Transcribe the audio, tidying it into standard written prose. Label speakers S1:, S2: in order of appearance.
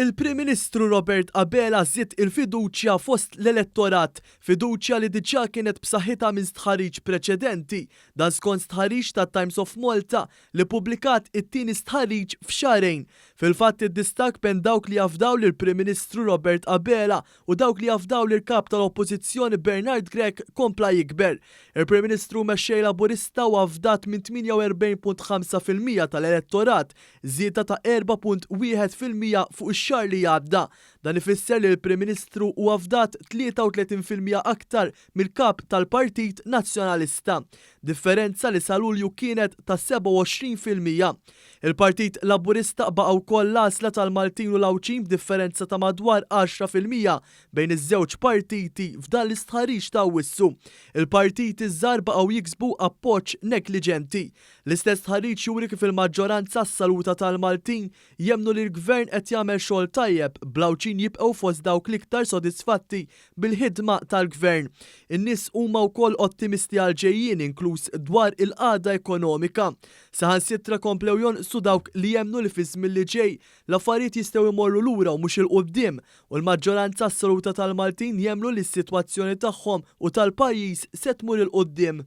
S1: Il-Prim Ministru Robert Abela żied il-fiduċja fost l-elettorat, fiduċja li diġà kienet b'saħħitha minn stħarriġ preċedenti. Dan skont stħarriġ tat-Times of Malta li ppubblikat it-tieni stħarriġ f'xahrejn. Fil-fatt id-distakk bejn dawk li jafdaw lill-Prim Ministru Robert Abela u dawk li jafdaw lill-Kap tal-Oppożizzjoni Bernard Grech kompla jikber. Il-Prim Ministru u Mexxej Laburista huwa fdat minn 48.5% tal-elettorat żieda ta' 4.1% fuq ix-xahar li għadda. Dan ifisser li l-Prim Ministru huwa fdat 33% aktar mill-Kap tal-Partit Nazzjonalista. Differenza li sa Lulju kienet ta' 27%. Il-Partit Laburista baqa' wkoll l-għażla tal-Maltin u l-Għawdxin b'differenza ta' madwar 10% bejn iż-żewġ partiti f'dan l-istħarriġ ta' Awwissu. Il-partiti ż-żgħar baqgħu jiksbu appoġġ negliġenti. L-istess stħarriġ juri kif il-maġġoranza assoluta tal-Maltin jemmnu li l-Gvern qed jagħmel xogħol tajjeb, bl-Għawdxin jibqgħu fost dawk l-iktar sodisfatti bil-ħidma tal-Gvern. In-nies huma wkoll ottimisti għall-ġejjieni inkluż dwar il-qagħda ekonomika. Saħansitra komplew jonqsu dawk li jemmnu li fiż-żmien li ġej l-affarijiet jistgħu jmorru lura u mhux 'il quddiem u l-maġġoranza assoluta tal-Maltin jemmnu li s-sitwazzjoni tagħhom u tal-pajjiż se tmur 'il quddiem.